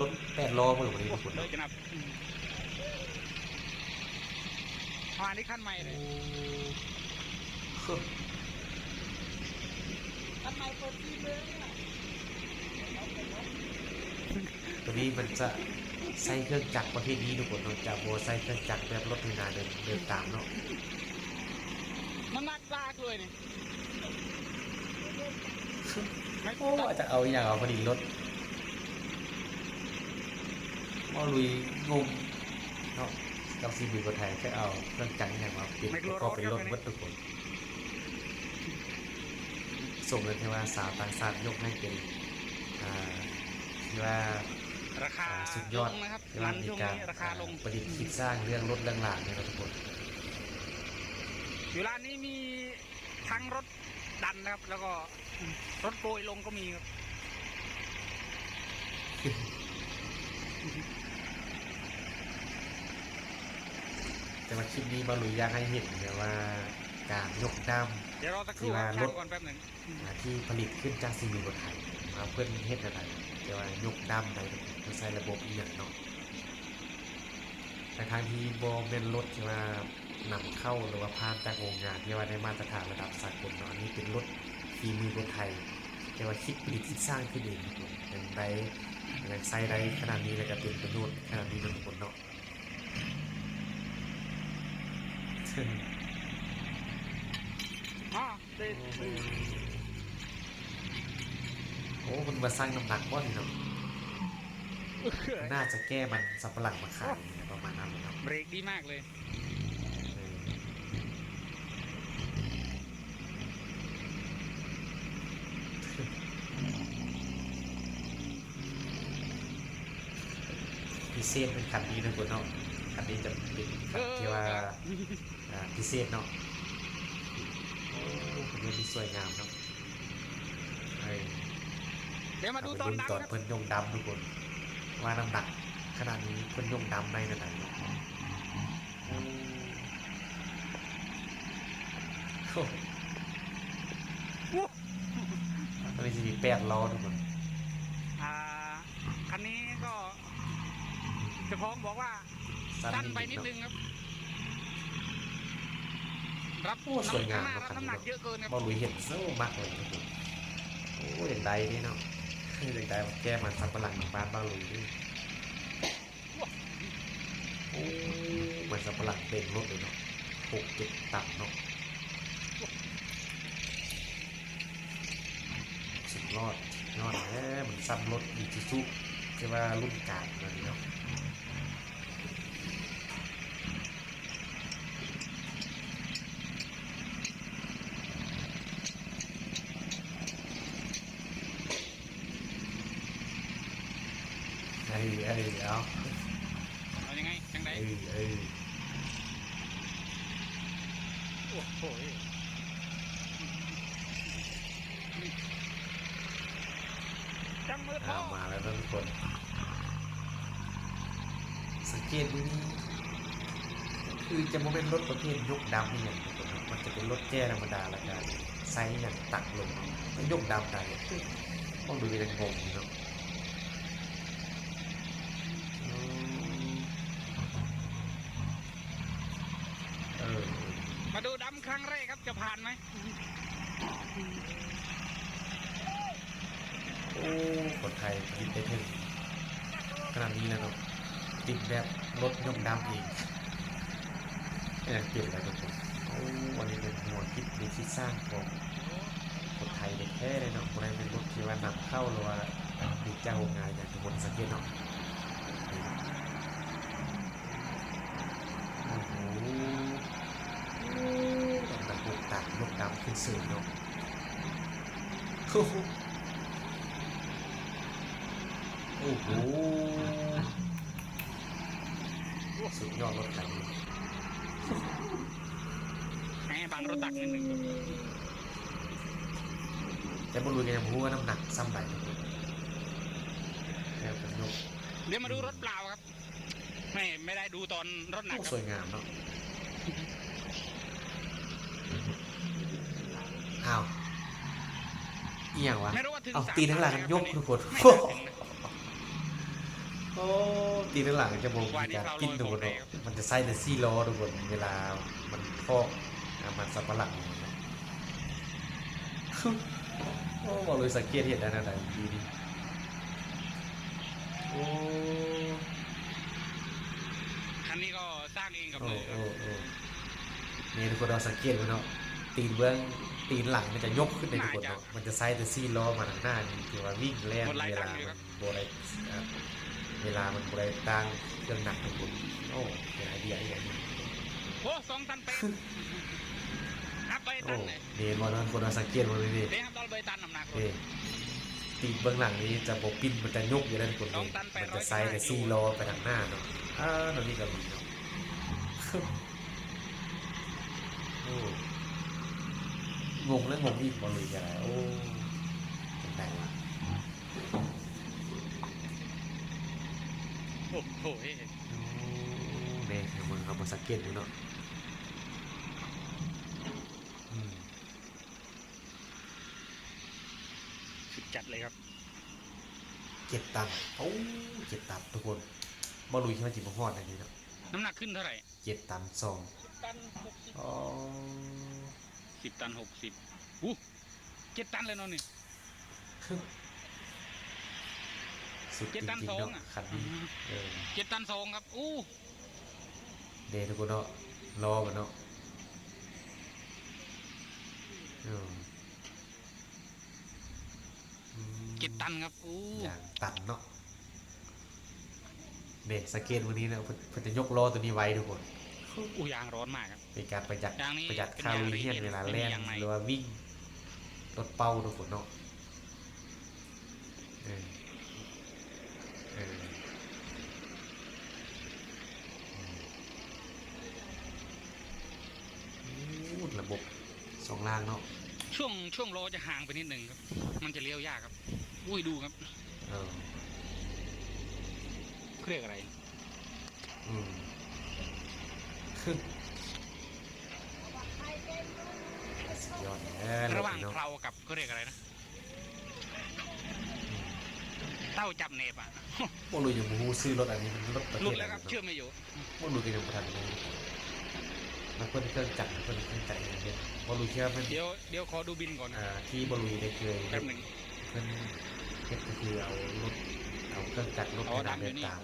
ລົດແປດລໍ້ບໍ່ ຫຼືບໍ່ໄດ້ທຸກຄົນເນາະ. ໂອ້ ເດີນກັນນັບ ອືມ ອ່າ ນີ້ຄັນໃໝ່ເລີຍ ໂອ້ ຄັນໃໝ່ເປີດທີມເລີຍ. ຕົວນີ້ມັນຈະໃຊ້ເຄື່ອງຈັກປະເພດນີ້ທຸກຄົນເນາະ ຈະບໍ່ໃຊ້ເຄື່ອງຈັກແບບລົດໄຖນາເດີນ ເດີນຕາມເນາະ. ນ້ຳໜັກຫຼາກເລີຍນີ້. ໂອ້ ຈະເອົາອີ່ຫຍັງເອົາຜະລິດລົດ ເວົ້າລຸຍງົງເນາະ ກັບສີມືຄົນໄທ ຈັກເອົາເຄື່ອງຈັກອີ່ຫຍັງມາເປັນປະກອບເປັນລົດໝົດທຸກຄົນ. ສົມແລ້ວທີ່ວ່າຊາວຕ່າງຊາດຍົກໃຫ້ເປັນ ອ່າ ທີ່ວ່າ ລາຄາ ອ່າ ສຸດຍອດ ລາຄາລົງນະຄັບ ທີ່ວ່າມີການ ລາຄາລົງ ອ່າ ປະດິດຄິດສ້າງເລື່ອງລົດເລື່ອງລາງນີ້ເນາະທຸກຄົນ. ຢູ່ຮ້ານນີ້ມີທັງລົດດັນນະຄັບ ແລ້ວກໍ ອືມ ລົດໂກຍລົງກໍມີຄັບ. ແຕ່ວ່າຄລິບນີ້ບ່າວລຸຍຢາກໃຫ້ເຫັນແບບວ່າການຍົກດຳ ດຽວລໍສັກ ທີ່ວ່າລົດ ອ່າ ທີ່ຜະລິດຂຶ້ນຈາກສີມືຄົນໄທ ວ່າເພິ່ນເຮັດແນວໃດ ແຕ່ວ່າຍົກດຳໄດ້ ເພິ່ນໃຊ້ລະບົບອີ່ຫຍັງເນາະ. ທັງໆທີ່ບໍ່ແມ່ນລົດທີ່ວ່ານຳເຂົ້າ ຫຼືວ່າຜ່ານຈາກໂຮງງານທີ່ວ່າໄດ້ມາດຕະຖານລະດັບສາກົນເນາະ, ອັນນີ້ເປັນລົດຝີມືຄົນໄທ ແຕ່ວ່າຄິດປະດິດຄິດສ້າງຂຶ້ນເອງທຸກຄົນ. ຈັ່ງໃດຍັງໃຊ້ໄດ້ຂະໜາດນີ້ ແລ້ວກໍເປັນປະໂຫຍດຂະໜາດນີ້ເນາະທຸກຄົນເນາະ. ອໍ ໂອ້ ເພິ່ນມາຊັ່ງນ້ຳໜັກບໍ່ນີ້ເນາະ? ໜ້າຈະແກ່ມັນສຳປະຫຼັງມາຂາຍນີ້ແຫຼະ ປະມານນັ້ນເນາະ. ເບຣກດີມາກເລີຍ. ເອີ ພິເສດເປັນຄັນນີ້ເນາະ ທຸກຄົນເນາະ. ຄັນນີ້ຈະເປັນ ເອີ ຄັນທີ່ວ່າ ເອີ ອ່າ ພິເສດເນາະ. ໂອ້ ເປັນເລື່ອງທີ່ສວຍງາມເນາະ. ເອີ ດຽວມາດູຕອນດັງ ເອົາໄປເບິ່ງຕອນເພິ່ນຍົກດຳທຸກຄົນ ວ່ານ້ຳໜັກຂະໜາດນີ້ເພິ່ນຍົກດຳໄດ້ແນວໃດເນາະ. ໂອ້ ໂອ້ ໂອ້ ອັນນີ້ຊິມີແປດລໍ້ທຸກຄົນ. ອ່າ ຄັນນີ້ກໍ ເຈົ້າຂອງບອກວ່າ ສັ້ນໄປນິດໜຶ່ງຄັບ. ໂອ້ ສວຍງາມເນາະ ຄັນນີ້ເນາະ. ບ່າວລຸຍເຫັນ ໂອ້ ມັກເລີຍທຸກຄົນ. ໂອ້ ຢາກໄດ້ເດ້ເນາະ ຢາກໄດ້ແກ່ມັນສຳປະຫຼັງບ້ານບ່າວລຸຍເດ້. ໂອ້ ມັນສຳປະຫຼັງເຕັມລົດເລີຍເນາະ ຫົກເຈັດຕັນເນາະ. ສຸດຍອດ ຍອດແທ້ ມັນຊ້ຳລົດອີຊູຊູທີ່ວ່າລຸ້ນກາງແນວນີ້ເນາະ. ເອີ ເອີ ເອົາ ເອົາຍັງໄງ ຈັ່ງໃດ? ເອີ ເອີ ໂອ້ໂຫ ຈັງມື ອ້າວ ເອົາ ມາແລ້ວເນາະທຸກຄົນ. ສັງເກດເບິ່ງນີ້ ຄືຈະບໍ່ແມ່ນລົດປະເພດຍົກດຳອີ່ຫຍັງທຸກຄົນເນາະ, ມັນຈະເປັນລົດແກ່ທຳມະດາ ແລ້ວກະໃສ່ອີ່ຫຍັງຕັກລົງເນາະ ແລ້ວຍົກດຳໄດ້. ເບິ່ງດູກໍຍັງງົງຢູ່ເນາະ. ອືມ ເອີ ມາດູດຳຄັ້ງແລກຄັບ ຈະຜ່ານໄໝ? ໂອ້ ຄົນໄທຜະລິດໄດ້ເຖິງຂະໜາດນີ້ແລ້ວເນາະ, ຕິດແບບລົດຍົກດຳເອງ ກໍຍັງເປັນໄດ້ທຸກຄົນ. ໂອ້ ອັນນີ້ເປັນຫົວຄິດ ຫຼື ຄິດສ້າງຂອງຄົນໄທແທ້ໆເລີຍເນາະ, ບໍ່ໄດ້ແມ່ນລົດທີ່ວ່ານຳເຂົ້າ ຫຼືວ່າຜະລິດຈາກໂຮງງານຫຍັງ ທຸກຄົນສັງເກດເນາະ. ນີ້ ໂອ້ໂຫ ໂອ້ ດຳ ດຳ ດຳ ດຳ ດຳຂຶ້ນສູງເນາະ. ໂອ້ໂຫ ໂອ້ໂຫ ສຸດຍອດລົດໄຖນີ້. ແໝ ບັງລົດຕັກນິດໜຶ່ງ ແຕ່ບໍ່ຮູ້ ກໍຍັງບໍ່ຮູ້ວ່ານ້ຳໜັກສ່ຳໃດ. ແລ້ວກໍຍົກ ດຽວມາດູລົດເປົ່າຄັບ. ແມ່ ໄມ່ໄດ້ດູຕອນລົດໜັກ ໂອ້ ສວຍງາມເນາະ. ອ້າວ ອີ່ຫຍັງວະ? ເອົາ ຕີນທາງຫຼັງຍົກທຸກຄົນ. ໂອ້ ໂອ້ ຕີນຫຼັງຈະບໍ່ມີການປິ່ນທຸກຄົນເນາະ ມັນຈະໃຊ້ແຕ່ສີ່ລໍ້ທຸກຄົນ ເວລາມັນຖອກ ອາ ມັນສຳປະຫຼັງ. ໂອ້ ບໍ່ຮູ້ສັງເກດເຫັນໄດ້ແນວໃດເມື່ອກີ້ນີ້. ໂອ້ คันนี้ก็สร้างเองกับมือครับ ນີ້ທຸກຄົນເນາະ ສັງເກດເບິ່ງເນາະ ຕີນເບື້ອງ ຕີນຫຼັງມັນຈະຍົກຂຶ້ນເດ້ທຸກຄົນເນາະ ມັນຈະໃຊ້ແຕ່ສີ່ລໍ້ມາທາງໜ້ານີ້ ຖືວ່າວິ່ງແລ່ນເວລາມັນບໍ່ໄດ້ ເວລາມັນບໍ່ໄດ້ຕັ້ງເຄື່ອງໜັກທຸກຄົນ. ໂອ້ ເປັນໄອເດຍອີກອັນໜຶ່ງ. ໂອ້ ສອງຕັນແປດ ຮັບໄປຕັນເດ້ ເຫັນບໍ່ທຸກຄົນ ສັງເກດເບິ່ງເດ້ ເດ້ຮັບໄປຕັນນ້ຳໜັກ ເດ້ ຕີນເບື້ອງຫຼັງນີ້ຈະບໍ່ປິ່ນ ມັນຈະຍົກຢູ່ເດ້ທຸກຄົນເດ້ ມັນຈະໃຊ້ແຕ່ສີ່ລໍ້ໄປທາງໜ້າເນາະ. ອາ ໂຕນີ້ກໍມີເນາະ. ໂອ້ ງົງແລ້ວງົງອີກ ບໍ່ຮູ້ຈະໄດ້ ໂອ້ ຈັ່ງໃດວະ. ໂອ້ໂຫ ເດ້ ເບິ່ງເຮົາບໍ່ສັງເກດເລີຍເນາະ. ອືມ ສຸດຈັດເລີຍຄັບ ເຈັດຕັນ. ໂອ້ ເຈັດຕັນທຸກຄົນ ບໍ່ຮູ້ວ່າຊິມາຮອດໄດ້ນີ້ເນາະ. ນ້ຳໜັກຂຶ້ນເທົ່າໃດ? ເຈັດຕັນສອງ ເຈັດຕັນຫົກສິບ ອໍ ສິບຕັນຫົກສິບ ໂອ້ ເຈັດຕັນແລ້ວເນາະນີ້ ສຸດ ເຈັດຕັນສອງ ຄັນນີ້ ເອີ ເຈັດຕັນສອງຄັບ. ໂອ້ ເດ້ທຸກຄົນເນາະ ລໍມັນເນາະ ເອີ ເຈັດຕັນຄັບ. ໂອ້ ຢາງຕັນເນາະ ເດ້ ສັງເກດມື້ນີ້ເນາະ ເພິ່ນ ເພິ່ນຈະຍົກລໍ້ໂຕນີ້ໄວທຸກຄົນ. ໂອ້ ຢາງຮ້ອນມາກຄັບ ເປັນການປະຢັດ ປະຢັດຄ່າລຸຍຮຽນເວລາແລ່ນ ຫຼືວ່າວິ່ງລົດເປົ້າທຸກຄົນເນາະ. ເອີ ເອີ ອືມ ໂອ້ ລະບົບ ສອງລ່າງເນາະ ຊ່ວງ ຊ່ວງລໍ້ຈະຫ່າງໄປນິດໜຶ່ງຄັບ ມັນຈະລ້ຽວຍາກຄັບ. ໂອ້ຍ ດູຄັບ ເອີ ເຂົາຮຽກອະໄລ ອືມ ສຸດຍອດແລ້ວ ລະຫວ່າງເພົາກັບ ເຂົາຮຽກອະໄລນະ ເຕົ້າຈັບແໜບອະ. ບໍ່ລຸຍຍັງບໍ່ຮູ້ຊື່ລົດອັນນີ້ ມັນລົດປະເທດໃດເນາະ ບໍ່ລຸຍກໍຍັງບໍ່ທັນຮູ້ ມັນເພິ່ນເຄື່ອງຈັກ ເພິ່ນເຄື່ອງຈັກຫຍັງເດ້ ບໍ່ລຸຍເຊື່ອແມ່ນ ດຽວ ດຽວຂໍດູບິນກ່ອນ ອ່າ ທີ່ບໍ່ລຸຍໄດ້ເຄີຍເຮັດ ເພິ່ນເຮັດກໍຄືເອົາລົດ ເອົາເຄື່ອງຈັກລົດໄປນຳແບບຕາມ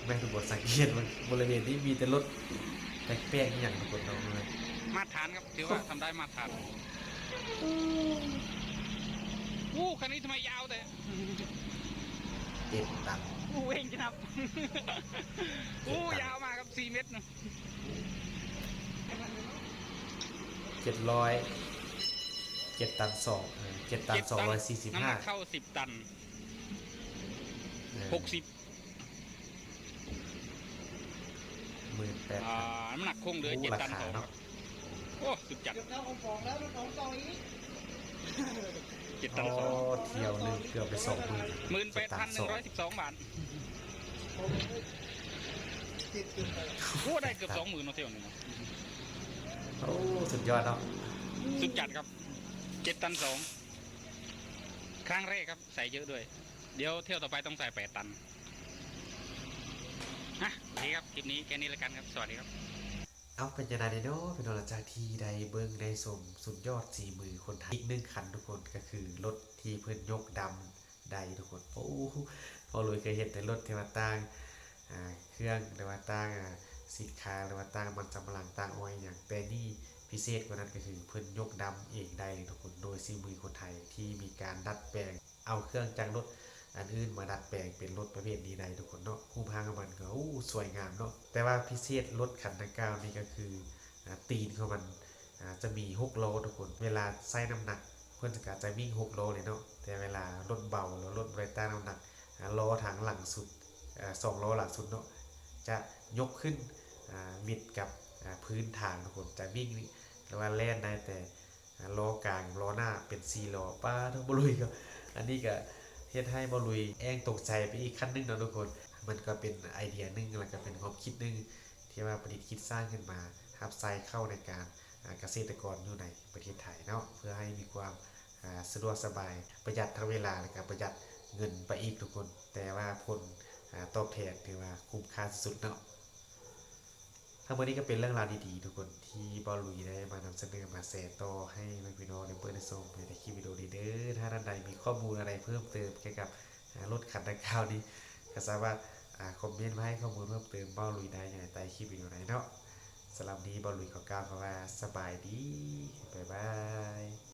ແມ່ນທຸກຄົນ ສັງເກດເບິ່ງ ບໍລິເວນນີ້ມີແຕ່ລົດແປກໆ ອີ່ຫຍັງທຸກຄົນເນາະ ມາດຕະຖານຄັບ ຖືວ່າທຳໄດ້ມາດຕະຖານ. ໂອ້ ຄັນນີ້ທຳໄມຍາວແທ້ ເຈັດຕັນ ໂອ້ ເອງຈະນັບ ໂອ້ ຍາວມາກຄັບ ສີ່ເມັດນະ ເຈັດຮ້ອຍ ເຈັດຕັນສອງ ເອີ ເຈັດຕັນສອງຮ້ອຍສີ່ສິບຫ້າ ນ້ຳໜັກເຂົ້າສິບຕັນ ເອີ ຫົກສິບ ໝື່ນແປດພັນ ອ່າ ນ້ຳໜັກຄົງເຫຼືອເຈັດຕັນສອງ ໂອ້ ລາຄາເນາະ ໂອ້ ສຸດຈັດ ເກັບແລ້ວຂອງແລ້ວລົດຂອງເກົ່າອີກ ເຈັດຕັນສອງ ໂອ້ ຖ້ຽວໜຶ່ງເກືອບໄປສອງໝື່ນ ໝື່ນແປດພັນໜຶ່ງຮ້ອຍສິບສອງບາດ ໂອ້ ໄດ້ເກືອບສອງໝື່ນເນາະ ຖ້ຽວໜຶ່ງເນາະ ໂອ້ ສຸດຍອດເນາະ ສຸດຈັດຄັບ ເຈັດຕັນສອງ ຄັ້ງແລກຄັບ ໃສ່ເຍີະດ້ວຍ ດຽວຖ້ຽວຕໍ່ໄປຕ້ອງໃສ່ແປດຕັນ. ອ່ະ ໂອເຄຄັບ ຄລິບນີ້ແຄ່ນີ້ລະກັນຄັບ ສະຫວັດດີຄັບ. ເອົາ ເປັນຈັ່ງໃດເນາະພີ່ນ້ອງ ຫຼັງຈາກທີ່ໄດ້ເບິ່ງໄດ້ຊົມສຸດຍອດສີມືຄົນໄທອີກໜຶ່ງຄັນທຸກຄົນ ກໍຄືລົດທີ່ເພິ່ນຍົກດຳໄດ້ທຸກຄົນ. ໂອ້ ພໍ່ລຸຍເຄີຍເຫັນແຕ່ລົດທີ່ວ່າຕ່າງ ອ່າ ເຄື່ອງ ຫຼືວ່າຕ່າງ ອ່າ ສິນຄ້າ ຫຼືວ່າຕ່າງມັນສຳປະຫຼັງ ຕ່າງອ້ອຍຫຍັງ ແຕ່ນີ້ພິເສດກວ່ານັ້ນ ກໍຄືເພິ່ນຍົກດຳເອງໄດ້ເລີຍທຸກຄົນ ໂດຍສີມືຄົນໄທທີ່ມີການດັດແປງ ເອົາເຄື່ອງຈັກລົດອັນອື່ນມາດັດແປງເປັນລົດປະເພດນີ້ໄດ້ທຸກຄົນເນາະ. ຮູບຮ່າງຂອງມັນກໍ ໂອ້ ສວຍງາມເນາະ ແຕ່ວ່າພິເສດລົດຄັນດັ່ງກ່າວນີ້ກໍຄື ອ່າ ຕີນຂອງມັນ ອ່າ ຈະມີຫົກລໍ້ທຸກຄົນ ເວລາໃຊ້ນ້ຳໜັກເພິ່ນກໍຈະວິ່ງຫົກລໍ້ເລີຍເນາະ ແຕ່ເວລາລົດເບົາ ຫຼືລົດບໍ່ໄດ້ຕ້ານນ້ຳໜັກ ອ່າ ລໍ້ທາງຫຼັງສຸດ ເອີ ສອງລໍ້ຫຼັງສຸດເນາະ ຈະຍົກຂຶ້ນ ອ່າ ມິດກັບ ອ່າ ພື້ນທາງທຸກຄົນ ຈະວິ່ງ ຫຼືວ່າແລ່ນໄດ້ແຕ່ ອ່າ ລໍ້ກາງ ລໍ້ໜ້າເປັນສີ່ລໍ້. ປ້າໂທ້ ບໍ່ລຸຍກໍ ອັນນີ້ກໍເຮັດໃຫ້ບໍ່ລຸຍແອງຕົກໃຈໄປອີກຂັ້ນໜຶ່ງເນາະທຸກຄົນ. ມັນກໍເປັນໄອເດຍໜຶ່ງ ແລ້ວກໍເປັນຄວາມຄິດໜຶ່ງທີ່ວ່າປະດິດຄິດສ້າງຂຶ້ນມາ ຮັບໃຊ້ເຂົ້າໃນການ ອ່າ ກະເສດຕະກອນຢູ່ໃນປະເທດໄທເນາະ ເພື່ອໃຫ້ມີຄວາມ ອ່າ ສະດວກສະບາຍ ປະຢັດທັງເວລາ ແລ້ວກໍປະຢັດ ເງິນໄປອີກທຸກຄົນ, ແຕ່ວ່າຜົນ ອາ ຕອບແທນຖືວ່າຄຸ້ມຄ່າສຸດໆເນາະ. ທັງໝົດນີ້ກໍເປັນເລື່ອງລາວດີໆທຸກຄົນ ທີ່ບ່າວລຸຍໄດ້ມານຳສະເໜີມາແຊຕໍ່ໃຫ້ແມ່ພີ່ນ້ອງໄດ້ເບິ່ງໄດ້ຊົມໃນຄລິບວິດີໂອນີ້ເດີ. ຖ້າທ່ານໃດມີຂໍ້ມູນອັນໃດເພີ່ມເຕີມກ່ຽວກັບ ອາ ລົດຄັນດັ່ງກ່າວນີ້ ກໍສາມາດ ອາ ຄອມເມັນມາໃຫ້ຂໍ້ມູນເພີ່ມເຕີມບ່າວລຸຍໄດ້ໃນໃຕ້ຄລິບວິດີໂອໄດ້ເນາະ. ສຳລັບນີ້ບ່າວລຸຍຂໍກ່າວຄຳວ່າສະບາຍດີ ບາຍບາຍ.